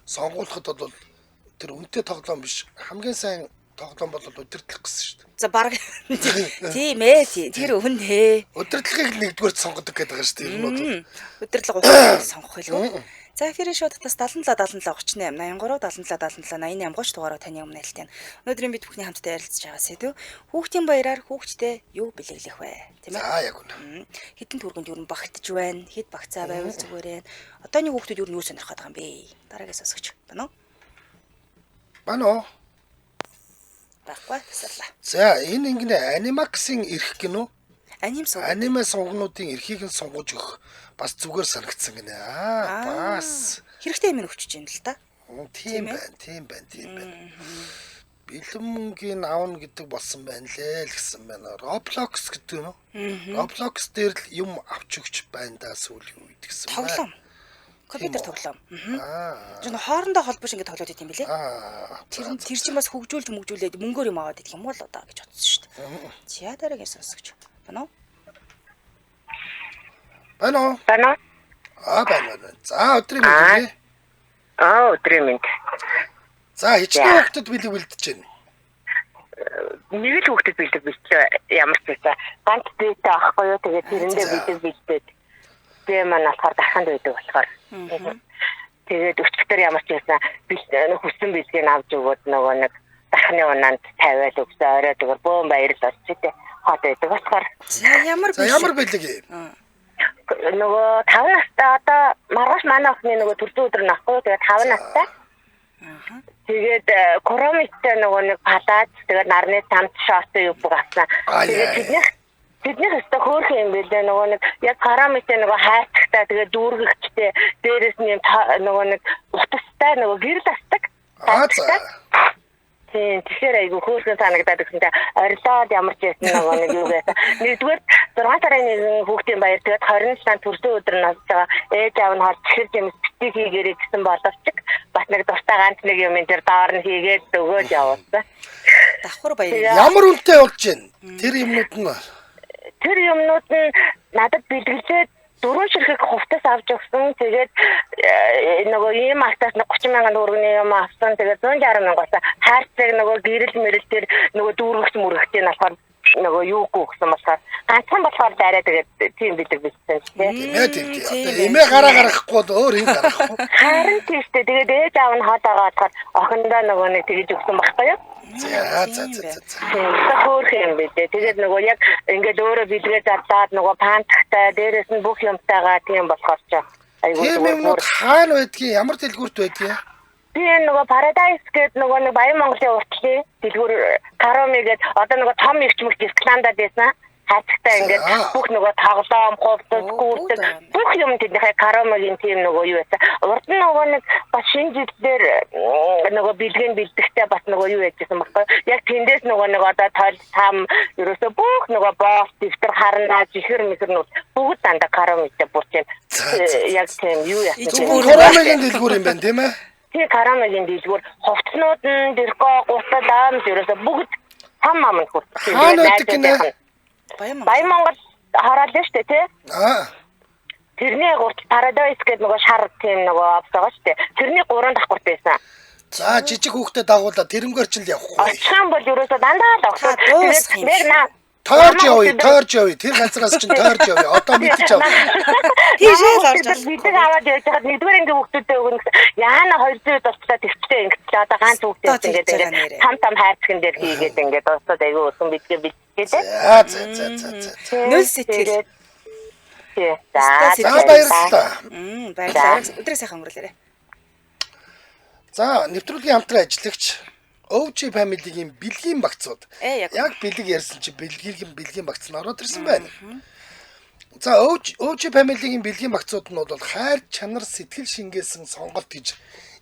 сонгуулахад бол тэр үнэтэй тоглоом биш. Хамгийн сайн тоглоом бол удирдлага гэсэн шүү дээ. За баг тийм ээ тий. Тэр үнэ ээ. Удирдлагыг нэгдүгээр сонгодог гэдэг байгаа шүү дээ. Ер нь бол удирдлага ухаанаар сонгох байлгүй. За эфирийн шууд татаас 77 77 38 83 77 77 88 30 дугаараа таны өмнө айлтна. Өнөөдрийн бид бүхний хамтдаа ярилцж байгаа сэдв хүүхдийн баяраар хүүхдтэй юу бэлэглэх вэ? Тийм ээ. За яг үнэ. Хэдэн төгрөгөнд юу багтж байна? Хэд багцаа байвал зүгээр ээ. Одооны хүүхдүүд юу сонирхоод байгаа юм бэ? Дараагийн сонсогч байна уу? Байна уу? Байхгүй тасарлаа. За энэ ингэнэ Animax-ийн эрх гинүү? Аниме сувгнуудын эрхийг нь сунгаж өгөх бас зүгээр санагдсан гинэ. Аа бас хэрэгтэй юм өгч чинь л та. Тийм байна, тийм байна, тийм байна. Бэлэн мөнгийн авна гэдэг болсон байна лээ л гэсэн байна. Roblox гэдэг нь үү? Roblox дээр л юм авч өгч байна да сүүлийн үед гэсэн байна. Тоглоом. Компьютер тоглоом. Тэр хоорондоо холбоош ингэ тоглоод идэм билээ. Тэр чинь бас хөгжүүлж мөгжүүлээд мөнгөөр юм аваад идэх юм уу л одоо гэж бодсон шүү дээ. За дараагийн сонсогч. Байна уу? Байна уу? Байна уу? Аа байна байна. За өдрийн мэнд. Аа өдрийн мэнд. За хичнээн хүүхдэд бэлэг бэлдэж байна. Нэг л хүүхдэд бэлэг бэлтлээ ямар ч байсан. Ганц дээтэй аахгүй юу? Тэгээд тэрэндээ бэлэг бэлдээд. Тэгээ маань болохоор дарханд байдаг болохоор. Тэгээд өчигдөр ямар ч байсан хүссэн бэлгийг авч өгөөд нөгөө нэг дархны унаанд тавиал өгсөн орой зүгээр бөөн баярл болчих тий. Хот байдаг болохоор. За ямар бэлэг? Ямар бэлэг юм? Нөгөө 5 настай одоо маргааш манай охины нөгөө төрсөн өдөр нахгүй тэгээд 5 настай. Тэгээд коромиттэй нөгөө нэг палаж тэгээд нарны тамт шорт юу бүх авсан. Тэгээд тэднийх өстө хөөрхөн юм билээ нөгөө нэг яг параметр нөгөө хайрцагтай тэгээд дүүргэгчтэй дээрээс нь юм нөгөө нэг утастай нөгөө гэрэл асдаг. Тийм тэгэхээр айгу хөөрхөн санагдаад гэсэн чинь орилоод ямар ч байсан нөгөө нэг юу гэсэн. Нэгдүгээр 6 сарын 1 хүүхдийн баяр тэгээд 27 төрсөн өдөр нь болж байгаа. Ээж аав нь хол чихэр жимс битгий хийгээрэй гэсэн боловч бас нэг дуртай ганц нэг юм энэ төр доор нь хийгээд өгөөд явуулсан. Давхар баяр. Ямар үнэтэй болж байна? Тэр юмнууд нь Тэр юмнууд нь надад бэлгэлээд 4 ширхэг хувцас авч өгсөн. Тэгээд нөгөө ийм артаас 30 мянган төгрөгийн юм авсан. Тэгээд 160 мянга болсон. Хайрцаг нөгөө гэрэл мэрэл тэр нөгөө дүүргэгч мөргэгчийн болохоор нөгөө юугүй гэсэн болохоор ганцхан болохоор дараа тэгээд тийм бэлэг бэлдсэн ч тийм ээ тийм тийм. Одоо эмээ гараа гаргахгүй бол өөр юм гаргахгүй. Харин тийм шүү дээ. Тэгээд ээж аав нь хот байгаа болохоор охиндоо нөгөө нэг тэгэж өгсөн байхгүй юу? За за за за. Хөөрхөн юм билээ. Тэгээд нөгөө яг ингээд өөрөө бэлгээ зарлаад нөгөө пантахтай дээрээс нь бүх юмтайгаа тийм болохоор ч айгүй зүгээр. Тийм юмнууд хаана байдгийг ямар дэлгүүрт байдгийг? Би энэ нөгөө Paradise гэдэг нөгөө нэг Баян Монголын уртлын дэлгүүр Кароми гэдэг одоо нөгөө том ирчмэгч Исландад байсан. Хайцтай ингээд бүх нөгөө тоглоом, хувцас, гүрдэг бүх юм тэднийхээ Каромигийн тийм нөгөө юу байсан. Урд нь нөгөө нэг бас шинэ жилээр нөгөө бэлгийн бэлдэхтэй бас нөгөө юу яжсэн баггүй. Яг тэндээс нөгөө нэг одоо тойл там ерөөсөө бүх нөгөө боос, дэвтэр харнаа, чихэр мэхэр нүд бүгд дандаа Каромитэй бүр тийм яг тийм юу яасан. Каромигийн дэлгүүр юм байна тийм ээ. Тийм Каромигийн дэлгүүр хувцснууд нь дэрко, гутал, аамс ерөөсөө бүгд там аманд хүрсэн. Хаана байдаг гинэ? Баян Монгол хороол нь шүү дээ тий. Аа. Тэрний гурт Paradise гэдэг нөгөө шар тийм нөгөө обс байгаа шүү дээ. Тэрний 3 давхарт байсан. За жижиг хүүхдэд дагуулаа тэрнгээр ч л явахгүй. Очих юм бол ерөөсөө дандаа л огтол. Тэгээд наа Тойрж явъя, тойрж явъя. Тэр газраас чинь тойрж явъя. Одоо мэдчих авах. Тийшээ л орж авах. Бид аваад явж байхад нэгдүгээр ангийн хүүхдүүдэд өгнө гэсэн. Яана 200 болчлаа тэгчлээ ингэчлээ. Одоо ганц хүүхдээс ингээд ингээд там там хайрцаган дээр хийгээд ингээд дуусаад айгүй усан бидгээ бидгээ дээ. За за за за. Нөл сэтгэл. За за баярлалаа. Баярлалаа. Өдрөө сайхан өнгөрүүлээрэй. За нэвтрүүлгийн хамтран ажиллагч OG Family-гийн бэлгийн багцууд. Яг бэлэг ярьсан чи бэлгийн багц нь ороод ирсэн байна. За OG Family-гийн бэлгийн багцууд нь бол хайр, чанар, сэтгэл шингээсэн сонголт гэж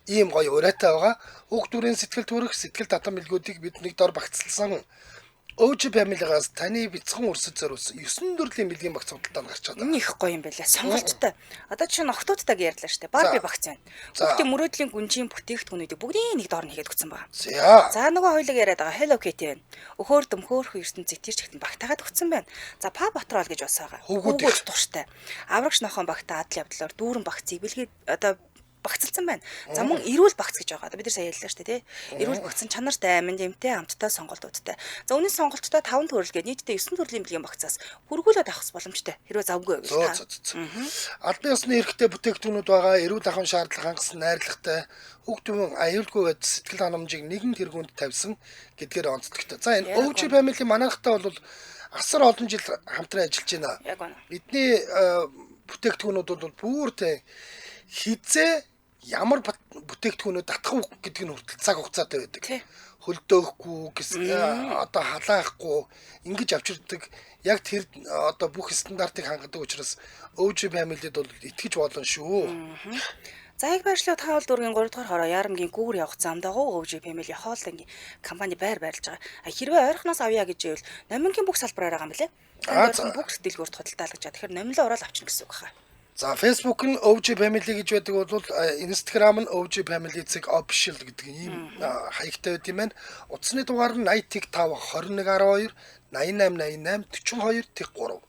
ийм гоё урайтай байгаа. Хүүхдүүрийн сэтгэл төрөх, сэтгэл татан бэлгүүдийг бид нэг дор багцлсан OG Family-гаас таны бяцхан үрсэд зориулсан 9 төрлийн бэлгийн багц худалдаанд гарч байгаа. Энэ их гоё юм байлаа. Сонголттой. Одоо жишээ нь охтуудтайг ярьлаа шүү дээ. Барби багц байна. Хүүхдийн мөрөөдлийн гүнжийн бүтээгдэхүүнүүдийг бүгдийг нэг доор нь хийгээд өгсөн байгаа. За нөгөө хоёлыг яриад байгаа Hello Kitty байна. Өхөр дөмхөөрхөн ертөнцийг тэр чигтэн багтаагаад өгсөн байна. За Paw Patrol гэж бас байгаа. Хүүгүүд турштай. Аврагч нохон багтаа адал явдлаар дүүрэн багцыг бэлгээ одоо багцалсан байна. За мөн эрүүл багц гэж байгаа. Бид нар сая ярьлаа шүү дээ, тий. Эрүүл багц нь чанартай, амин дэмтэй, амттай сонголтуудтай. За үнийн сонголттой 5 төрөл гээд нийтдээ 9 төрлийн бэлгийн багцаас хөргүүлээд авах боломжтой. Хэрвээ завгүй байвал та. Албан ёсны эрхтэй бүтээгдэхүүнүүд байгаа. Эрүүл ахуйн шаардлага хангасан найрлагатай, хүүхдийн аюулгүй байдал сэтгэл ханамжийг нэгэн тэргуунд тавьсан гэдгээр онцлогтой. За энэ OG Family манайхтай бол асар олон жил хамтран ажиллаж байна. Эдний бүтээгдэхүүнүүд бол бүр тэ хизээ ямар бүтээгдэхүүнүүд татах уу гэдэг нь хүртэл цаг хугацаатай байдаг. Хөлдөөхгүй гэсэн одоо халаахгүй ингэж авчирдаг. Яг тэр одоо бүх стандартыг хангадаг учраас OG Family-д бол итгэж болно шүү. За яг байршлаа таавал дүүргийн 3 дугаар хороо Ярамгийн гүүр явах зам дагуу OG Family хооллонгийн компани байр байрлаж байгаа. Хэрвээ ойрхоноос авъя гэж ивэл Номингийн бүх салбараар байгаа юм билээ. Ойрхон бүх дэлгүүрт худалдаалгаж байгаа. Тэгэхээр номлоо ороод авчна гэсэн үг хаа. За Facebook нь OG Family гэж байдаг бол Instagram нь OG Family цэг official гэдэг ийм хаягтай байт юм байна. Утасны дугаар нь 80 5 21 12 88 88 42 3.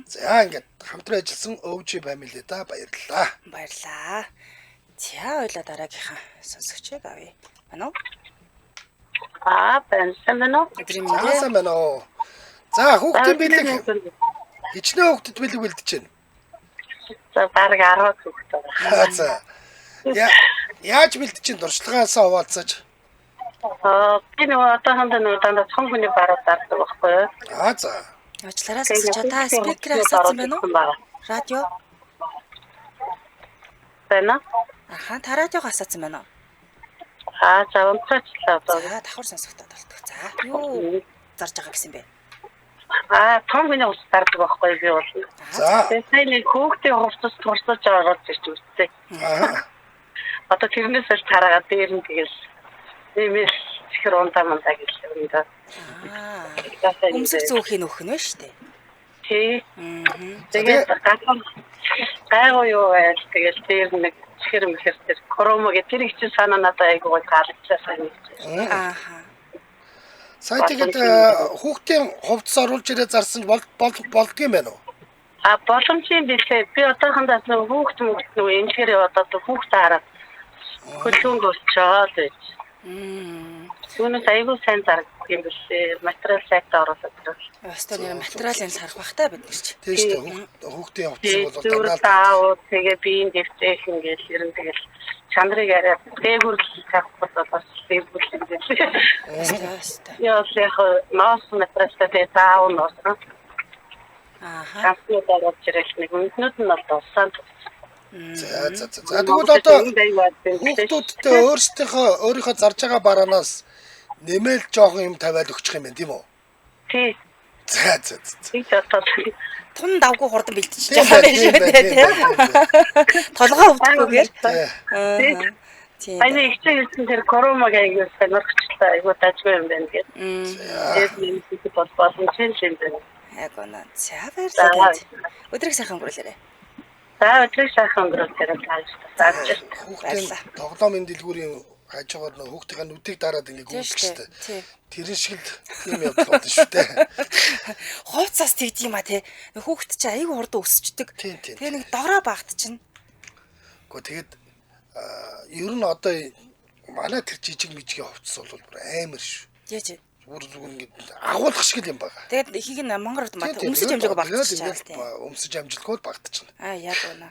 За ингээд хамтран ажилласан OG Family да баярлалаа. Баярлалаа. За ойлоо дараагийнхаа сонсогчийг авъя. Байна уу? Аа, байна. Сайн байна уу? За сайн байна уу? За хүүхдийн бэлэг хичнээн хүүхдэд бэлэг бэлдэж байна. За бараг 10 хүүхэд байгаа. За. Яаж бэлдэж чинь дуршлагаасаа хуваалцаач. Би нөгөө одоохондоо нөгөө дандаа цом хүний баруу зардаг байхгүй юу? Аа за. Уучлаарай сонсогчоо та спикер асаасан байна уу? Радио. Байна. Аха, та радиог асаасан байна уу? Аа за унтраачлаа одоо. За давхар сонсогдоод болтго. За юу зарж байгаа гэсэн бэ? Аа, том хүний хувцас зардаг байхгүй би бол. За. Тэгээ сая нэг хүүхдийн хувцас турсаж оруулж ирж үзтээ. Аа. Одоо тэрнээс л тараагаад дээр нь тэгэл нэмэл чихэр унтаа мунтаа гэж юм да. Аа. Өмсөх зөөхийг нөхөх нь шүү дээ. Тий. Тэгээд гайгүй юу байл тэгэл дээр нэг чихэр мэхэр тэр кромо гэх тэр их чинь санаа надад айгүй гой таалагдлаа сайн. Ааха. Сая тэгээд хүүхдийн хувцас оруулж ирээ зарсан болдгийм байна уу? А боломжийн билээ. Би одоохондоо нөгөө хүүхд мөхт нөгөө эмчгээр яваад одоо хүүхдээ хараад хөлөөнгө өсчөө л гэж. Түүнээс айгүй сайн зарагддаг юм билээ. Материал сайтаа оруулаад ирвэл. Өстөө нэр материалын л харах бах та бид нар чи. Тийм шүү дээ. Хүүхдийн хувцас бол дандаа л тэгээ биеийн дэвтээх ингээл ер нь тэгэл чанарыг арай дээгүүр л тавихгүй бол бас дээгүүр л юм билээ. Өстөө. Яа яг ноос материалтай тэгээ заав ноос. Ааха. Ганцны дараад ирэл нэг өнтнүүд нь бол дууссан. За за за. За тэгвэл одоо хүүхдүүдтэй өөрийнхөө зарж байгаа бараанаас нэмэл жоохон юм тавиад өгчих юм байна тийм үү? Тий. За за за. Тийч одоо тун давгүй хурдан бэлтчихэж байгаа байх шүү дээ тий. Толгой өвдөхгүйгээр. Тийм. Аяна их чинь хэлсэн тэр коромаг аягүй сонирхчлаа. Айгүй дажгүй юм байна гэдэг. Тэгээд нэмэлт бол боломжтой юм байна. Яг үнэ. За баярлалаа. Өдрийг сайхан өнгөрүүлээрэй. За өдрийг сайхан өнгөрүүлээрэй. Зааж. Хүүхдийн тоглоомын дэлгүүрийн хажуугаар нөх хүүхдийн нүдийг дараад ингэ гүйлгэж штэ. Тэрэн шиг л тийм явдал болно шүү дээ. Хувцас тэгд юм а тий. Хүүхд чинь айгүй хурдан өсчдөг. Тэгээ нэг дорой багт чинь. Гэхдээ тэгээд ер нь одоо манай тэр жижиг мижигийн хувцас бол бүр амар шүү. Яаж вэ? Бүр зүгээр ингэ агуулах шиг л юм байна. Тэгээд ихийг нь мангар урд мат өмсөж амжаагүй багтчихсан. Өмсөж амжилгүй л багтчихна. Аа яг үнэ.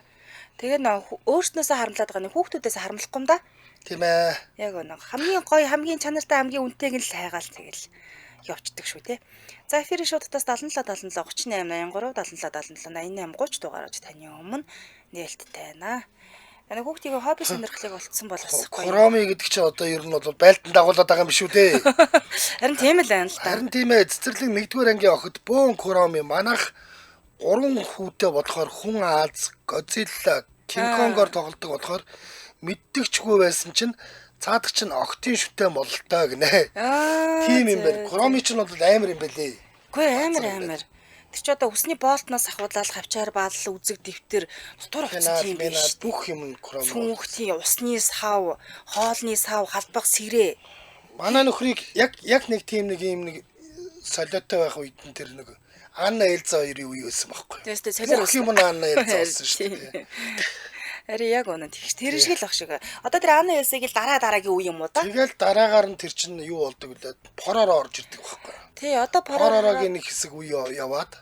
Тэгээд өөрснөөсөө харамлаад байгаа нэг хүүхдүүдээс харамлахгүй юм да. Тийм ээ. Яг үнэ. Хамгийн гоё, хамгийн чанартай, хамгийн үнэтэйг нь л хайгаал тэгэл явцдаг шүү те. За эфирийн шуудтаас 77 77 38 83 77 77 88 30 дугаарч таны өмнө нээлттэй байна. Нэг хүүхдийн хобби сонирхлыг олцсон бол бас гоё. Хроми гэдэг чинь одоо ер нь бол байлдан дагуулад байгаа юм биш үү те. Харин тийм л байна л да. Харин тийм ээ. Цэцэрлэг 1-р ангийн охид бөөн хроми манайх 3 хүүтэй болохоор хүн Аз, Годзилла, Кинг Конгоор тоглодог болохоор мэддэгчгүй байсан чинь Цаадах чинь огтын шүтээ мололтой гинэ. Аа. Тийм юм байна. Кроми чинь бол амар юм байлээ. Үгүй амар. Тэр чи одоо үсний болтноос ахуулаад хавчаар баал үзэг дэвтэр дотор хувцас Фенал, тийм менал биш. бүх юм нь кроми. Цүнх тийм усны сав, хоолны сав, халбах сэрээ. Манай нөхрийг яг нэг тийм нэг юм нэг солиотой байх үед нь тэр нэг Анна Элза хоёрын үе байсан байхгүй. Тэгээс тэ солиор Бүх юм нь Анна Элза болсон шүү дээ. Ари яг үнэн тэгш тэр шиг л ах шиг. Одоо тэр Анна Элсыг л дараа дараагийн үе юм уу да? Тэгэл дараагаар нь тэр чинь юу болдог вүлээ? Поророо орж ирдэг байхгүй. Тий, одоо Поророгийн нэг хэсэг үе яваад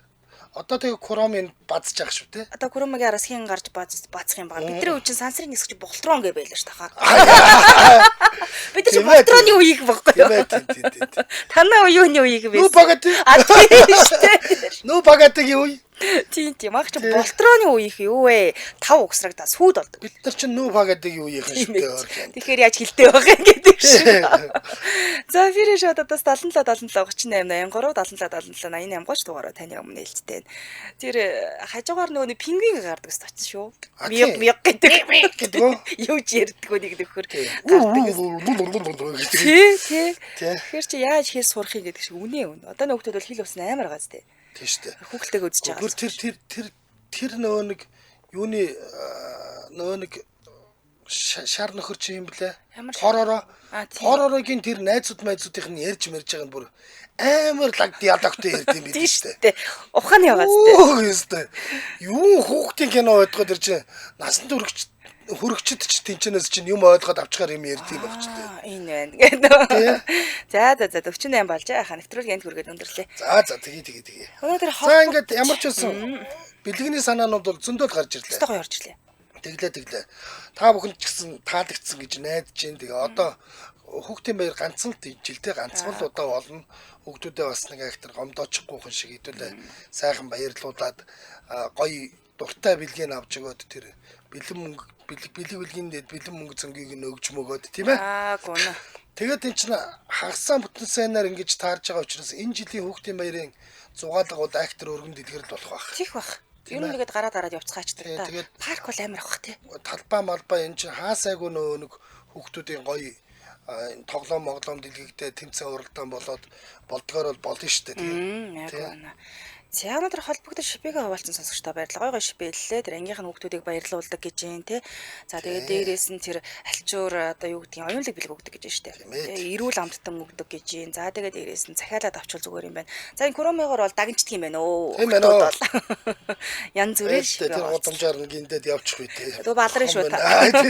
одоо тэгээ Кромын базж ах шүү дээ. Одоо Курумагийн араас хэн гарч бацх юм байгаа. Бидний үе чинь сансрын нисгч Болтрон гэ байлаа шүү дээ. Бид нар чинь Тийм ээ, Болтроны үеийг баггүй Тийм юу? ээ, тийм тийм тийм. Танаа үеийн үеийг Нүү байсан. багати. А тийм шүү дээ. Нүү багатигийн үе. Тийм тийм. Мах чинь Тий. Болтроны үеих юу вэ? Тав угсрагдаа сүйд болдог. Бид нар чинь нүү багатигийн үеийнхэн шүү дээ. Өөр. Тэгэхээр яаж хилтэй байх юм гэдэг шиг. За фирэш одоос 77 77 38 83 77 77 88 30 дугаараа таны өмнө ээлжтэй. Тэр хажуугаар нөгөө нэг пингвин гардаг гэсэн очсон шүү. А, Миог тий. миог гэдэг. гэдэг үү? Юу ч ярьдгүү нэг нөхөр гардаг гэсэн. Гэдэг. Тий, тий. Тий. Тэгэхээр чи яаж хэл сурах юм гэдэг шиг үнэ үн. Одоо нөгөөдөд бол хэл усан амар газ тий. Тийм шүү дээ. Хүүхэлтэйг үзэж байгаа. Бүр тэр тэр тэр тэр нөгөө нэг юуны нөгөө нэг шар нөхөр чи юм блэ? Ямар шар? Хоророо. А, тийм. Хоророгийн тэр найзууд майзуудынх нь ярьж мэрж байгаа нь бүр амар лаг диалогтой ярьд юм Тийм биш шүү үү? дээ. Ухааны яваа зү. Оо ёстой. Юу хүүхдийн кино ойлгоод тэр чинь насанд хүрэгчд ч тэнчнээс чинь юм ойлгоод авчгаар юм ярьд юм багч тээ. Аа, энэ байна гэдэг. За за за 48 болж байгаа. Ха нэвтрүүлгийн энд хүргээд өндөрлөө. За за тгий тгий тгий. Өнөөдөр За ингээд ямар ч байсан бэлгэний санаанууд бол зөндөл гарч ирлээ. Өстой гоё орж ирлээ. Тэглээ тэглээ. Та бүхэнд ч гэсэн таалагдсан гэж найдаж байна. Тэгээ одоо хүүхдийн баяр ганцхан л жилдээ ганцхан л удаа болно. Хүүхдүүдээ бас нэг актер гомдоочихгүйхэн шиг хэдүүлээ сайхан баярлуулад гоё дуртай бэлгийг авч өгөөд тэр бэлэн мөнгө бэлэг бэлэг бэлгийн дэд бэлэн мөнгө зөнгийг нь өгж мөгөөд тийм ээ. Аа гүнэ. Тэгээд эн чинь хагасаа бүтэн сайнаар ингэж таарж байгаа учраас энэ жилийн хүүхдийн баярын зугаалга бол актер өргөн дэлгэрэл болох байх. Тих бах. Тийм Ер нь ээ. нэгэд гараад гараад явцгаачдаг Тий, та. тэгээд- Парк бол амар авах тий. Талбай малбай энэ чинь хаасайгүй нөгөө нэг хүүхдүүдийн гоё энэ тоглоом моглоом дэлгэгдээ тэмцээн уралдаан болоод болдгоор бол болно шүү дээ. Яг Тий. үнэ. За өнөөдөр холбогдож шипэгээ хаваалцсан сонсогчдоо баярлалаа. Гой гой шипээллээ. Тэр ангийнх нь хүүхдүүдийг баярлуулдаг гэж юм те. За тэгээд дээрээс нь тэр альчуур одоо юу гэдгийг оюунлаг бэлэг өгдөг гэж байна шүү дээ. Тийм ээ. Тэгээ эрүүл амттан өгдөг гэж юм. За тэгээд дээрээс нь захиалаад авчвал зүгээр юм байна. За энэ кромегоор бол дагнчдаг юм байна өө. Тийм байна оо. Охтууд бол. Янз бүрийн Баяртай шипээ тэр хаваалцсан. гудамжаар нь гиндэд явчих үү те. Дүү балрын шүү та. Аа, тий.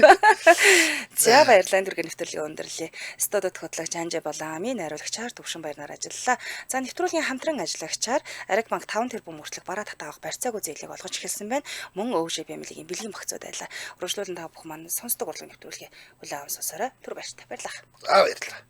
За баярлалаа. Энэ түргийн нэвтрүүлгийн өндөрлөе. Студид хөтлөгч Анжи болон Ами найруулагчаар Төвшин баярнаар ажиллалаа. За нэвтрүүлгийн хамтран ажиллагчаар Ариг банк 5 тэрбум хүртэлх бараа татаа авах барьцаагүй зээлийг олгож эхэлсэн байна. Мөн өвжөө бэмлэгийн бэлгийн багцууд байлаа. Үргэлжлүүлэн та бүхэн маань сонсдог урлаг нэвтрүүлгээ хүлээн аван сонсоорой. Түр баяртай. Баярлалаа. За баярлалаа.